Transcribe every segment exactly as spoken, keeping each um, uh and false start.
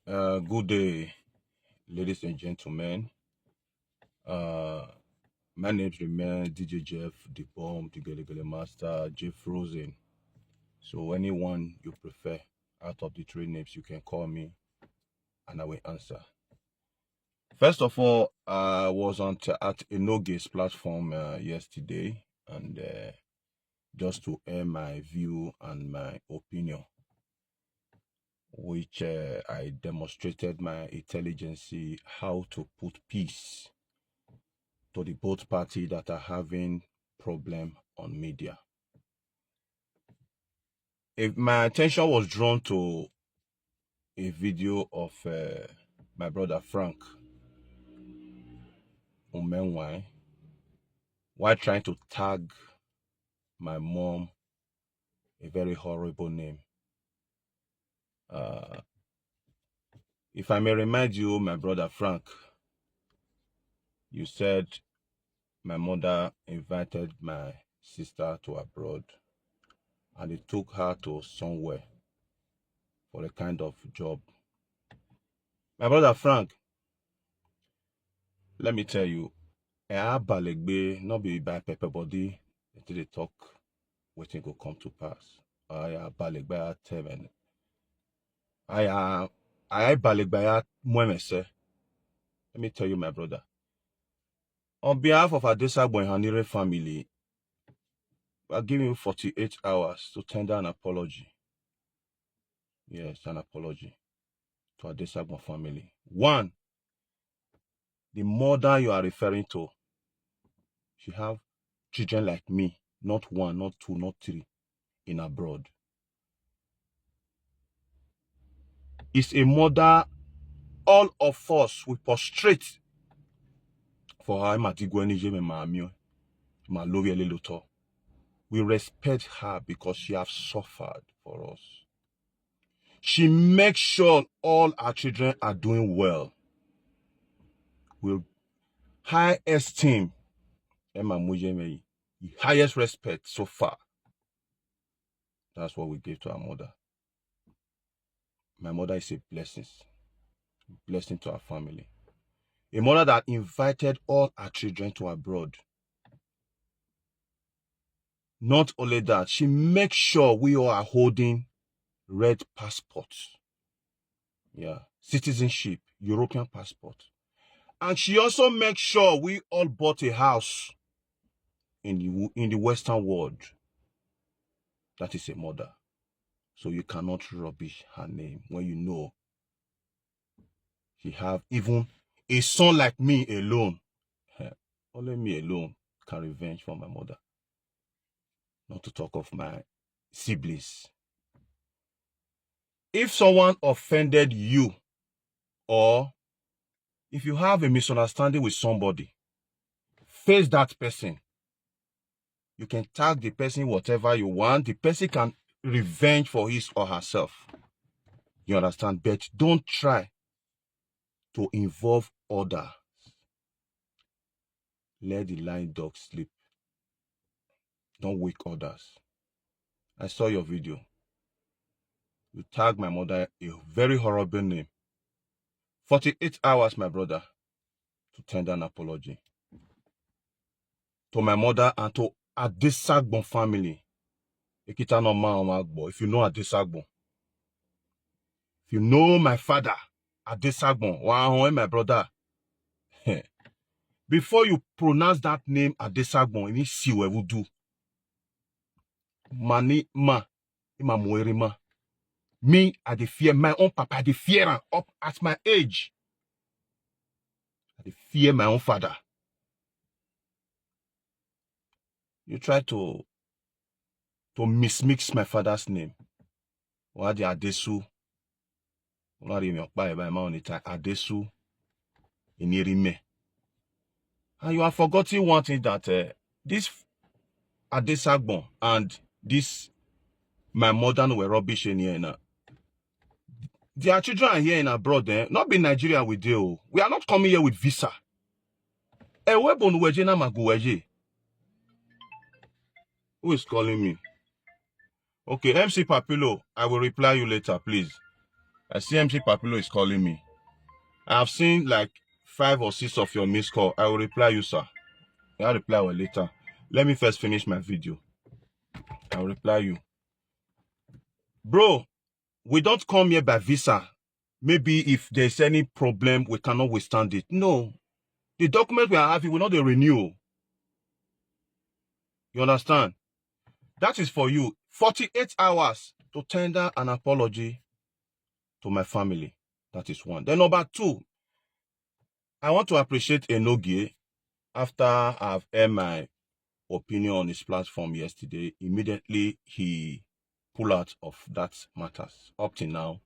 Uh, good day, ladies and gentlemen. Uh, my name remains D J Jeff, the bomb, the Gele Gele Master, Jeff Rosen. So anyone you prefer out of the three names, you can call me and I will answer. First of all, I was on t- at Enoge's platform uh, yesterday, and uh, just to air my view and my opinion, which uh, I demonstrated my intelligence how to put peace to the both party that are having problem on media. If my attention was drawn to a video of uh, my brother Frank Umenwai while trying to tag my mom a very horrible name. Uh, if I may remind you, my brother Frank, you said my mother invited my sister to abroad and they took her to somewhere for a kind of job. My brother Frank, let me tell you, eh, abalegbe, not be by pepper body, until they talk, waiting go come to pass. I abalegbe, I tell them. I uh, I abalegbe, I mwemese. Let me tell you, my brother. On behalf of Adesagbo and Hanire family, we are giving you forty-eight hours to tender an apology. Yes, an apology to Adesagbo family. One, the mother you are referring to, she have children like me, not one, not two, not three, in abroad. It's a mother all of us we prostrate for her. Ẹ mà ti gbọ́ ẹni yé mi, màá mi o. Màá lórí ẹ lé lóòótọ́. We respect her because she have suffered for us. She makes sure all her children are doing well. With high esteem, Emma Mujeme, the highest respect so far. That's what we give to our mother. My mother is a blessing, blessing to our family. A mother that invited all her children to abroad. Not only that, she makes sure we all are holding red passports. Yeah, citizenship, European passport. And she also makes sure we all bought a house in the, in the Western world. That is a mother. So you cannot rubbish her name when you know she have even a son like me alone. Only me alone can revenge for my mother. Not to talk of my siblings. If someone offended you, or if you have a misunderstanding with somebody, face that person. You can tag the person whatever you want. The person can revenge for his or herself. You understand? But don't try to involve others. Let the lying dog sleep. Don't wake others. I saw your video. You tag my mother a very horrible name. Forty-eight hours, my brother, to tender an apology to my mother and to Adesagbon family. Ekita no ma Agbo. If you know Adesagbon, if you know my father, Adesagbon, wow, my brother. Before you pronounce that name, Adesagbon, you need see what we do. Mani ma, ima muerima. Me, I dey fear my own papa, I dey fear am up at my age. I dey fear my own father. You try to to mismix my father's name. Wadi Adesu. Una dey mi okpa eba ma onita Adesu Inirime. And you are forgetting one thing that uh, this Adesagbon and this my mother no were rubbish in here now. Their children are here in abroad, eh? Not be Nigeria with you. We are not coming here with visa. Eh, where Bonu Weje na Magu Weje? Who is calling me? Okay, M C Papilo, I will reply you later, please. I see M C Papilo is calling me. I've seen like five or six of your missed call. I will reply you, sir. I'll reply you later. Let me first finish my video. I'll reply you. Bro, we don't come here by visa. Maybe if there's any problem, we cannot withstand it. No. The document we are having will not be renewed. You understand? That is for you. Forty-eight hours to tender an apology to my family. That is one. Then number two, I want to appreciate Enogie. After I've aired my opinion on his platform yesterday, immediately he pulled out of that matters. Up till now,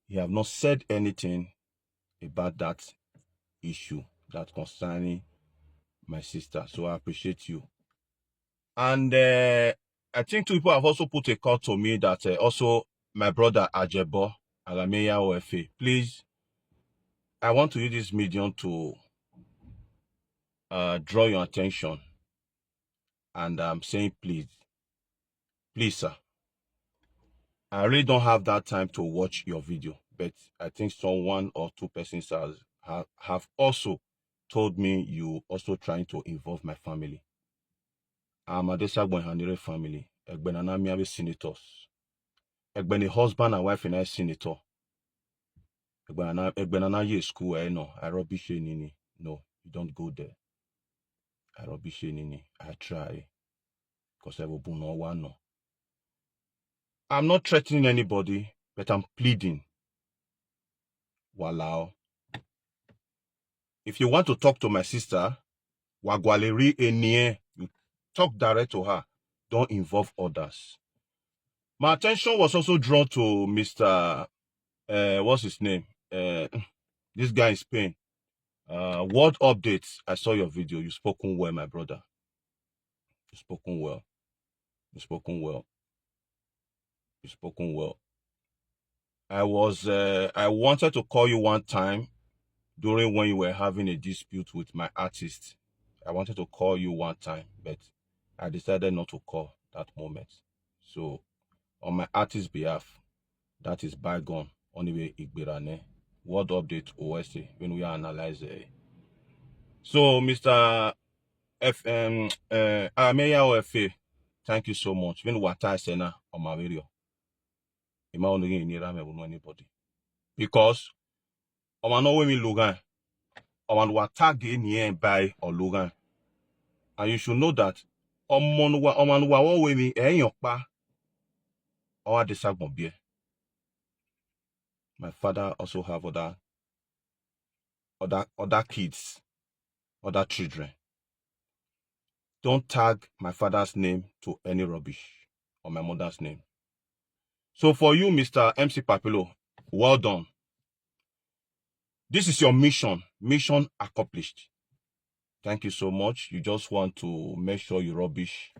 he have not said anything about that issue, that concerning my sister. So I appreciate you. And uh, I think two people have also put a call to me that uh, also my brother Ajebo, Arameya O F A. Please, I want to use this medium to uh, draw your attention. And I'm saying, please, please, sir. I really don't have that time to watch your video, but I think someone or two persons has, have, have also told me you also trying to involve my family. I'm Adesagbo Hanire family. Egbenana Miabe senators. Egbeni husband and wife in a senator. Egbenana, Egbenana ye school, eh, no. I rubbish nini. No, you don't go there. I rubbish nini. I try. Because I will no one no. I'm not threatening anybody, but I'm pleading. Walao. If you want to talk to my sister, Wagwaleri Enie, you talk direct to her. Don't involve others. My attention was also drawn to Mister Uh, what's his name? Uh, this guy in Spain. Uh, World Updates. I saw your video. You spoken well, my brother. You spoken well. You spoken well. You spoken well. I was uh, I wanted to call you one time during when you were having a dispute with my artist. I wanted to call you one time, but I decided not to call that moment. So on my artist's behalf, that is bygone. Only way Igberane. World Update O S A when we analyze it. So Mister F M uh, Ameya O F A, thank you so much. When we are tired, Sena or Mario, Ima only in Iran will know anybody. Because Oma no we me Logan. Oma wa tag in here by or Logan. And you should know that Oma wa Oma wa we me eh your pa. Or this beer. My father also have other other other kids, other children. Don't tag my father's name to any rubbish or my mother's name. So for you, Mister M C Papilo, well done. This is your mission. Mission accomplished. Thank you so much. You just want to make sure you rubbish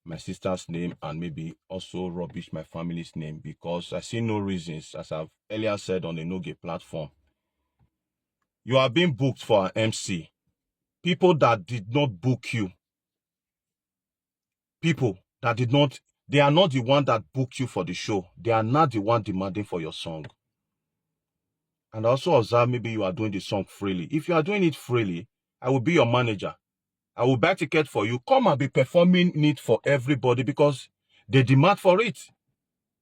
my sister's name and maybe also rubbish my family's name, because I see no reasons, as I've earlier said on the Noge platform. You are being booked for an M C. People that did not book you, people that did not, they are not the one that booked you for the show. They are not the one demanding for your song. And also observe, maybe you are doing the song freely. If you are doing it freely, I will be your manager. I will buy ticket for you. Come and be performing it for everybody because they demand for it.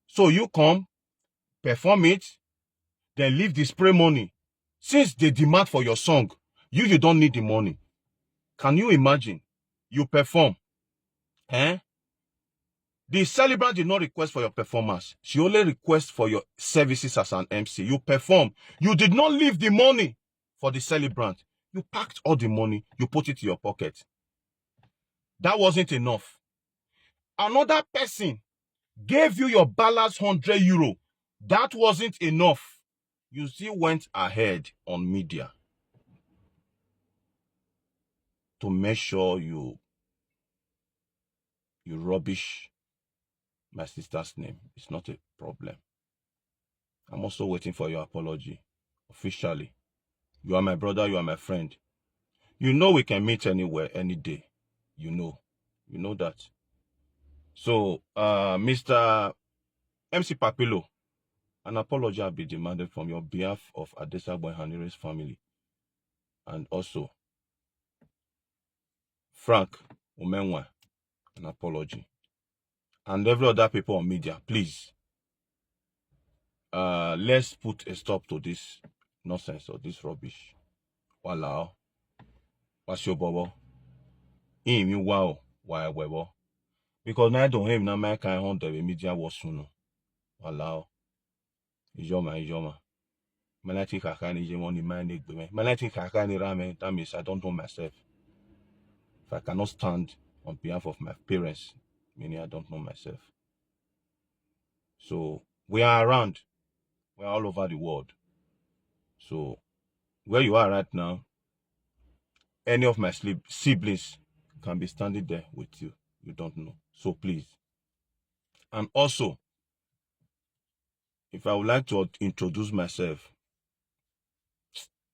So you come, perform it, then leave the spray money. Since they demand for your song, you you don't need the money. Can you imagine? You perform. Eh? The celebrant did not request for your performance. She only requests for your services as an M C. You perform. You did not leave the money for the celebrant. You packed all the money, you put it in your pocket. That wasn't enough. Another person gave you your balance hundred euro. That wasn't enough. You still went ahead on media to make sure you you rubbish my sister's name. It's not a problem. I'm also waiting for your apology officially. You are my brother, you are my friend. You know we can meet anywhere, any day. You know. You know that. So, uh, Mister M C Papilo, An apology has been demanded from your behalf of Adesagbo and Hanire's family, and also Frank Umenwa, an apology, and every other people on media, please. Uh, let's put a stop to this nonsense or this rubbish. Walao. What's your bobo? Him, you wow. Why, why, why? Because now I don't have na my kind hundred media was soon. Walao. Ijoma, Ijoma. Malati kakani jemoni mani gbeme. Malati kakani rame. That means I don't know myself. If I cannot stand on behalf of my parents, meaning I don't know myself. So we are around. We are all over the world. So where you are right now, any of my sib- siblings can be standing there with you. You don't know. So please. And also, if I would like to introduce myself,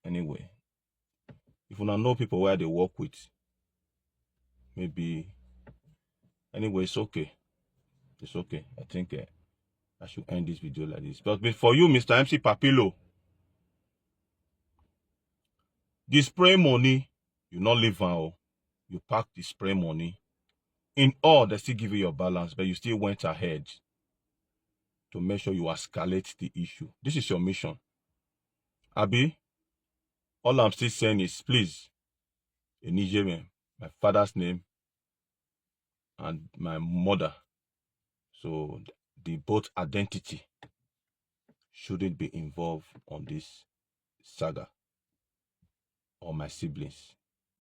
anyway, if you don't know people where they work with, maybe, anyway, it's okay. It's okay. I think uh, I should end this video like this. But before you, Mister M C Papillo, the spray money, you not leave am o. You pack the spray money. In all, they still give you your balance, but you still went ahead to make sure you escalate the issue. This is your mission. Abi, all I'm still saying is, please, Enijeme, my father's name, and my mother. So th- the both identity shouldn't be involved on this saga, or my siblings.